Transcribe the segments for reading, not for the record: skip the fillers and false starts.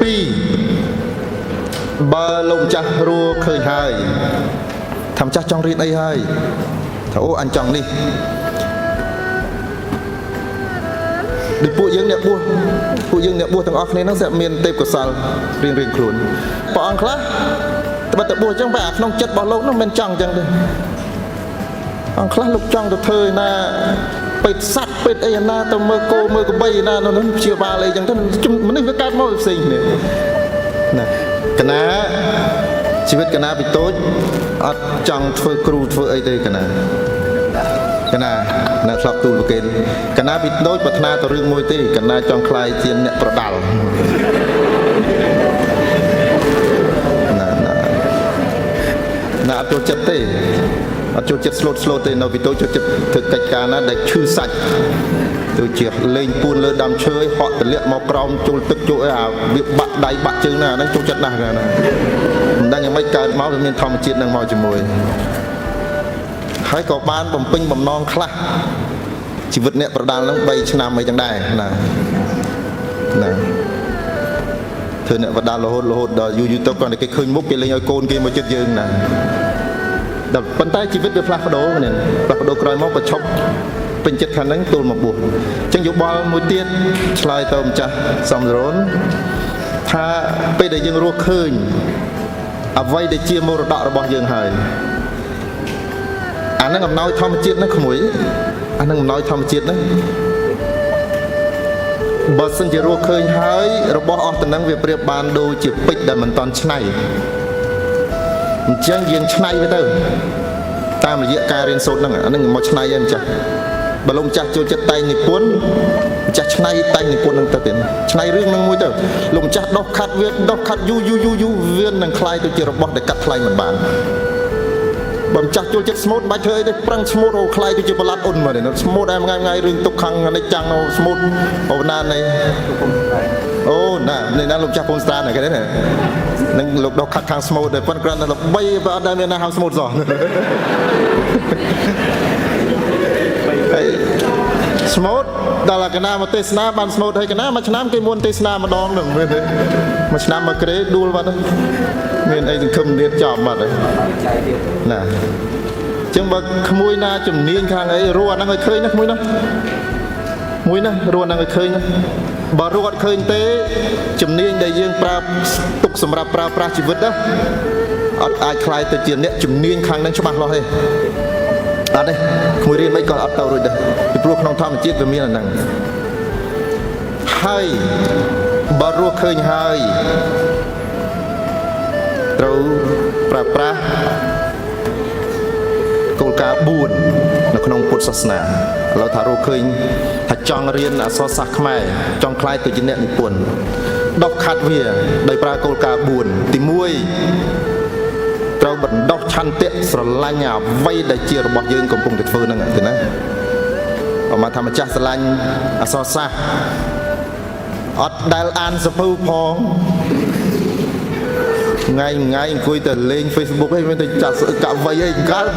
ទី2បើលោកម្ចាស់រួឃើញហើយថាម្ចាស់ចង់រៀនអីហើយថាអូអញចង់នេះដូចពួកយើងអ្នកបួសពួកយើងអ្នកបួសទាំងអស់គ្នាហ្នឹងស្រាប់មានទេពកោសលរៀងរៀងខ្លួនព្រះអង្គខ្លះត្បិតតែបួសអញ្ចឹងបែរអាក្នុងចិត្តរបស់លោកហ្នឹងមិនចង់អញ្ចឹងទេអង្គខ្លះលោកចង់ទៅធ្វើឯណាពេទ្យសัตว์ពេទ្យអីណាទៅមើលគោមើលក្របីឯណានោះព្យាបាលអីចឹងទៅមនុស្សវាកើតមកផ្សេងគ្នាណាកណាជីវិតកណាពីតូចអត់ចង់ធ្វើគ្រូធ្វើអីទេកណាកណាអ្នកធ្លាប់ទូលប្រគេនកណាពីតូចប្រាថ្នាទៅរឿងមួយទេកណាចង់ក្លាយជាអ្នកប្រដាល់ណាណាណាអត់ចូលចិត្តទេអត់ចូលចិត្តស្លូតស្លូតទេនៅពីតូចចូលចិត្តធ្វើកិច្ចការណាដែលឈឺសាច់ដូចជាលេងពួនលើដើមឈើហក់ទលាក់មកក្រោមជុលទឹកជក់អីអាវាបាក់ដៃបាក់ជើងណាហ្នឹងចូលចិត្តណាស់ណាមិនដឹងយ៉ាងម៉េចកើតមកវាមានធម្មជាតិនឹងមកជាមួយហើយក៏បានបំពេញបំណងខ្លះជីវិតអ្នកប្រដាល់ហ្នឹង3ឆ្នាំអីចឹងដែរណាណាធ្វើអ្នកប្រដាល់រហូតរហូតដល់យូរយូរទៅគាត់តែគេឃើញមុខគេលេងឲ្យកូនគេមកចិត្តយើងណាដល់ប៉ុន្តែជីវិតវាផ្លាស់ប្ដូរនេះផ្លាស់ប្ដូរក្រោយមកក៏ឈប់ពេញចិត្តខាងហ្នឹងទល់មកបួសអញ្ចឹងយោបល់មួយទៀតឆ្លើយទៅម្ចាស់សំរនថាពេលដែលយើងរស់ឃើញអ្វីដែលជាមរតករបស់យើងហើយអាហ្នឹងអំណោយធម្មជាតិហ្នឹងក្មួយអាហ្នឹងអំណោយធម្មជាតិហ្នឹងបើសិនជារស់ឃើញហើយរបស់អស់ទៅនឹងវាប្រៀបបានដូចជាពេជ្រដែលមិនតន់ឆ្នៃអញ្ចឹងយើងឆ្នៃវាទៅតាមរយៈការរៀនសូត្រហ្នឹងអាហ្នឹងមកឆ្នៃឯងម្ចាស់បើលោកម្ចាស់ចូលចិត្តតែងនិពន្ធម្ចាស់ឆ្នៃតែងនិពន្ធហ្នឹងទៅទៀតឆ្នៃរឿងហ្នឹងមួយទៅលោកម្ចាស់ដោះខាត់វាដោះខាត់យូរយូរយូរយូរវានឹងคล้ายទៅជារបស់ដែលកាត់ថ្លៃមិនបានបើម្ចាស់ចូលចិត្តស្មូតមិនបាច់ធ្វើអីទេប្រឹងស្មូតអូคล้ายទៅជាប្រឡាត់អ៊ុនមកទេស្មូតឯមួយថ្ងៃថ្ងៃរឿងទុកខាងនេះចាំងស្មូតអូណានេះអូណានេះណាលោកចាស់ពងស្រានគេទេនឹងលោកដោះខាត់ខាងស្មូតដែរប៉ុន្តែគ្រាន់តែល្បីបើអត់ដែលមានណាហៅស្មូតសោះហើយស្មូតដល់កណាមកទេសនាបានស្មូតហើយកណាមួយឆ្នាំគេមុនទេសនាម្ដងនឹងមែនទេមួយឆ្នាំមកក្រេដួលបាត់មានអីសង្ឃឹមទៀតចប់បាត់ហើយណាចឹងបើក្មួយណាជំនាញខាងអីរੂអាហ្នឹងឲ្យឃើញណាក្មួយណាមួយណារੂអាហ្នឹងឲ្យឃើញណាបើរੂអត់ឃើញទេជំនាញដែលយើងប្រើទុកសម្រាប់ប្រើប្រាស់ជីវិតណាអត់អាចคล้ายទៅជាអ្នកជំនាញខាងហ្នឹងច្បាស់លាស់ទេអត់ទេក្មួយរៀនមិនក៏អត់ទៅរួចដែរពីព្រោះក្នុងធម្មជាតិវាមានអាហ្នឹងហើយបើរੂឃើញហើយត្រូវប្រើប្រាស់គោលការណ៍4នៅក្នុងពុទ្ធសាសនាឥឡូវថារកឃើញថាចង់រៀនអក្សរសាស្ត្រខ្មែរចង់ក្លាយទៅជាអ្នកនិពន្ធដោះខាត់វាដោយប្រើគោលការណ៍4ទី1ត្រូវបណ្ដោះឆន្ទៈស្រឡាញ់អ្វីដែលជារបស់យើងកំពុងតែធ្វើហ្នឹងទេណាអមថាម្ចាស់ស្រឡាញ់អក្សរសាស្ត្រអត់ដែលអានសភៅផងថ្ងៃថ្ងៃអង្គុយតែលេង Facebook ឯងមានតែចាត់កវីឯងកើត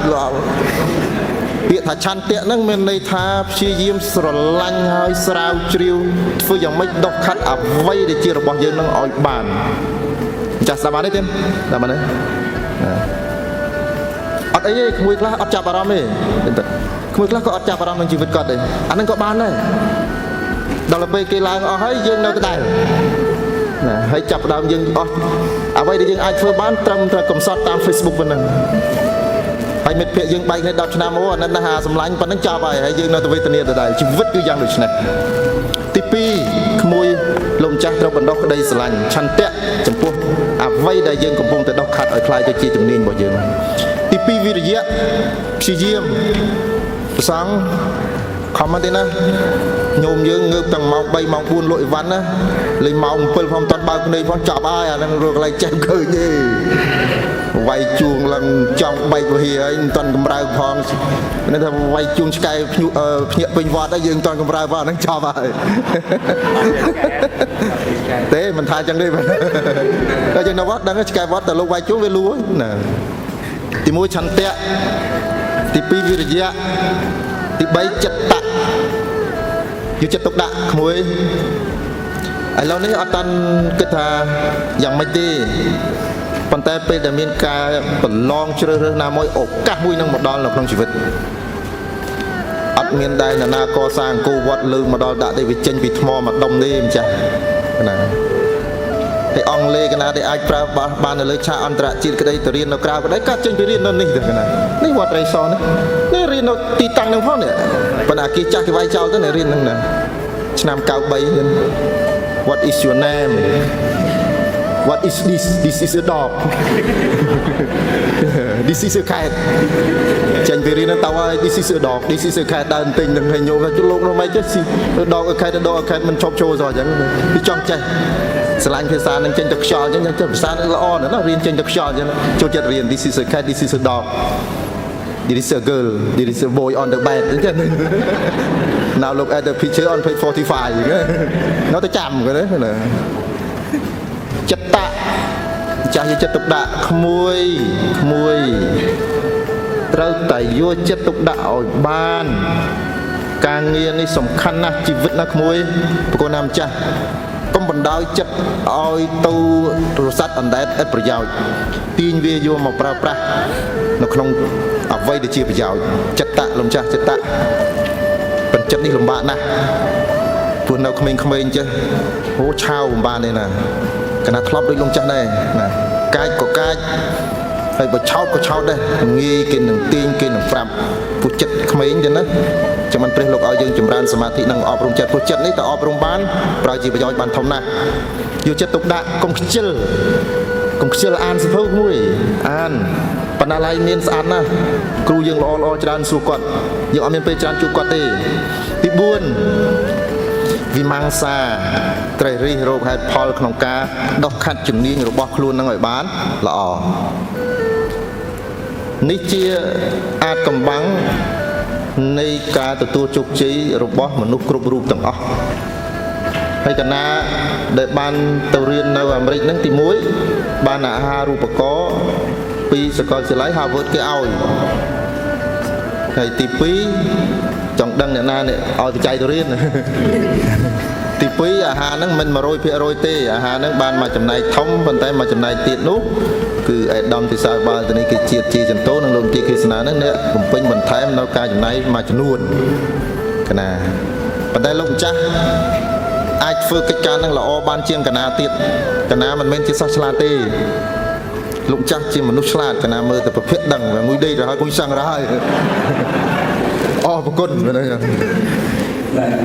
ពាក្យថាឆន្ទៈហ្នឹងមានន័យថាព្យាយាមស្រឡាញ់ហើយស្រាវជ្រាវធ្វើយ៉ាងម៉េចដោះខាត់អ្វីដែលជារបស់យើងហ្នឹងឲ្យបានចាស់ស្ដាប់បានទេទេស្ដាប់បានទេអត់អីទេក្មួយខ្លះអត់ចាប់អារម្មណ៍ទេក្មួយខ្លះក៏អត់ចាប់អារម្មណ៍នឹងជីវិតគាត់ទេអាហ្នឹងក៏បានដែរដល់ពេលគេឡើងអស់ហើយយើងនៅដដែលណាហើយចាប់ដើមយើងអស់អ្វីដែលយើងអាចធ្វើបានត្រឹមត្រូវកំសត់តាម Facebook ប៉ុណ្ណឹងហើយមិត្តភក្តិយើងបែកគ្នា10ឆ្នាំអូអានេះណាស់សម្លាញ់ប៉ុណ្ណឹងចប់ហើយហើយយើងនៅតែវេទនាដដែលជីវិតគឺយ៉ាងដូចនេះទី2ក្មួយលោកម្ចាស់ត្រូវបណ្ដោះក្តីស្រឡាញ់ឆន្ទៈចំពោះអ្វីដែលយើងកំពុងតែដោះខាត់ឲ្យคล้ายទៅជាជំនាញរបស់យើងទី2វិរិយៈព្យាយាមប្រសងខំមកទេណាញោមយើងងើបតាំងម៉ោង3ម៉ោង4លក់អីវ៉ាន់ណាលេងម៉ោង7ផងមិនតាន់បើកភ្នែកផងចប់ហើយអាហ្នឹងរកកន្លែងចេះឃើញទេវាយជួងឡើងចង់បែកពហិហើយមិនតាន់កម្រើកផងនេះថាវាយជួងឆ្កែភ្ញាក់ពេញវត្តហើយយើងមិនតាន់កម្រើកផងអាហ្នឹងចប់ហើយទេមិនថាចឹងទេតែចឹងនៅវត្តដឹងឆ្កែវត្តតែលោកវាយជួងវាលួណាទី1ឆន្ទៈទី2វិរិយៈទី3ចិត្តតៈយកចិត្តទុកដាក់ក្មួយ ឥឡូវនេះអត់តាន់គិតថាយ៉ាងម៉េចទេប៉ុន្តែពេលដែលមានការប្រឡងជ្រើសរើសណាមួយឱកាសមួយនឹងមកដល់នៅក្នុងជីវិតអត់មានដែលនរណាកសាងអង្គរវត្តលើកមកដល់ដាក់ទេវាចេញពីថ្មមួយដុំទេម្ចាស់ណាហើយអង់គ្លេសកណាដែលអាចប្រើបាននៅលើឆាកអន្តរជាតិក្តីទៅរៀននៅក្រៅក្តីកាត់ចេញពីរៀននៅនេះទៅកណានេះវត្តត្រីសនេះនេះរៀននៅទីតាំងនឹងផងនេះប៉ុន្តែអាគារចាស់គេវាយចោលទៅនេះរៀនហ្នឹងណាឆ្នាំ93រៀន What is your name? What is this? This is a dog. This is a cat. ចេញពីរៀនទៅហើយ this is a dog, this is a cat ដើរទិញនឹងឲ្យញោមថាលោកនោះមិនចេះស៊ី dog a cat, dog a cat មិនឈប់ចូលសោះអញ្ចឹងវាចង់ចេះស្រឡាញ់ភាសានឹងចេញទៅខ្យល់អញ្ចឹងចេះភាសានឹងល្អណាស់ណារៀនចេញទៅខ្យល់អញ្ចឹងចូលចិត្តរៀន this is a cat, this is a dog, this is a girl, this is a boy on the bed អញ្ចឹង Now look at the picture on page 45អញ្ចឹងនៅតែចាំគេណាចិត្តៈចាស់យកចិត្តទុកដាក់ក្មួយក្មួយត្រូវតែយកចិត្តទុកដាក់ឲ្យបាន ការងារនេះសំខាន់ណាស់ជីវិតណាស់ក្មួយប្រគល់ណាម្ចាស់កុំបណ្ដោយចិត្តឲ្យទៅរសាត់អណ្ដែតឥតប្រយោជន៍ទាញវាយកមកប្រើប្រាស់នៅក្នុងអ្វីដែលជាប្រយោជន៍ចិត្តៈលំចាស់ចិត្តៈបញ្ចិត្តនេះលំបាកណាស់ព្រោះនៅក្មេងៗចេះអូឆាវបំបានទេណាកណាធ្លាប់ដូចលំចាស់ដែរណាកាចក៏កាចហើយបើឆោតក៏ឆោតដែរងាយគេនឹងទាញគេនឹងប្រាប់ពុះចិត្តក្មេងទេណាចាំមិនព្រះលោកឲ្យយើងចម្រើនសមាធិនិងអប់រំចិត្តព្រោះចិត្តនេះតើអប់រំបានប្រើជាប្រយោជន៍បានធំណាស់យកចិត្តទុកដាក់កុំខ្ជិលកុំខ្ជិលអានសភៅមួយអានបណ្ណាល័យមានស្អាតណាស់គ្រូយើងល្អល្អច្រើនសួរគាត់យើងអត់មានពេលច្រើនជួបគាត់ទេទី4វិមង្សាត្រេះរិះរោគហេតុផលក្នុងការដោះខាត់ជំនាញរបស់ខ្លួននឹងឲ្យបានល្អនេះជាអាចកំបាំងនៃការទទួលជោគជ័យរបស់មនុស្សគ្រប់រូបទាំងអស់ហើយកណាដែលបានទៅរៀននៅអាមេរិកហ្នឹងទី1បានអាហារូបករណ៍ពីសាកលវិទ្យាល័យ Harvard គេឲ្យហើយទី2ចង់ដឹងអ្នកណាអ្នកឲ្យបច្ច័យទៅរៀន ទី2អាហារហ្នឹងមិន100%ទេអាហារហ្នឹងបានមកចំណែកធំប៉ុន្តែមកចំណែកទៀតនោះគឺឯកឧត្តមទេសាបាលទៅនេះគេជាតិជាចន្ទោនិងលោកជាគ្រីស្នាហ្នឹងអ្នកបំពេញបន្ថែមនៅការចំណាយមួយចំនួនកណាប៉ុន្តែលោកម្ចាស់អាចធ្វើកិច្ចការហ្នឹងល្អបានជាងកណាទៀតកណាមិនមែនជាសិស្សឆ្លាតទេលោកចាស់ជាមនុស្សឆ្លាតកណាមើលតែប្រភេទដឹងងុយដេកទៅហើយងុយសឹងទៅហើយអរគុណ បាទ។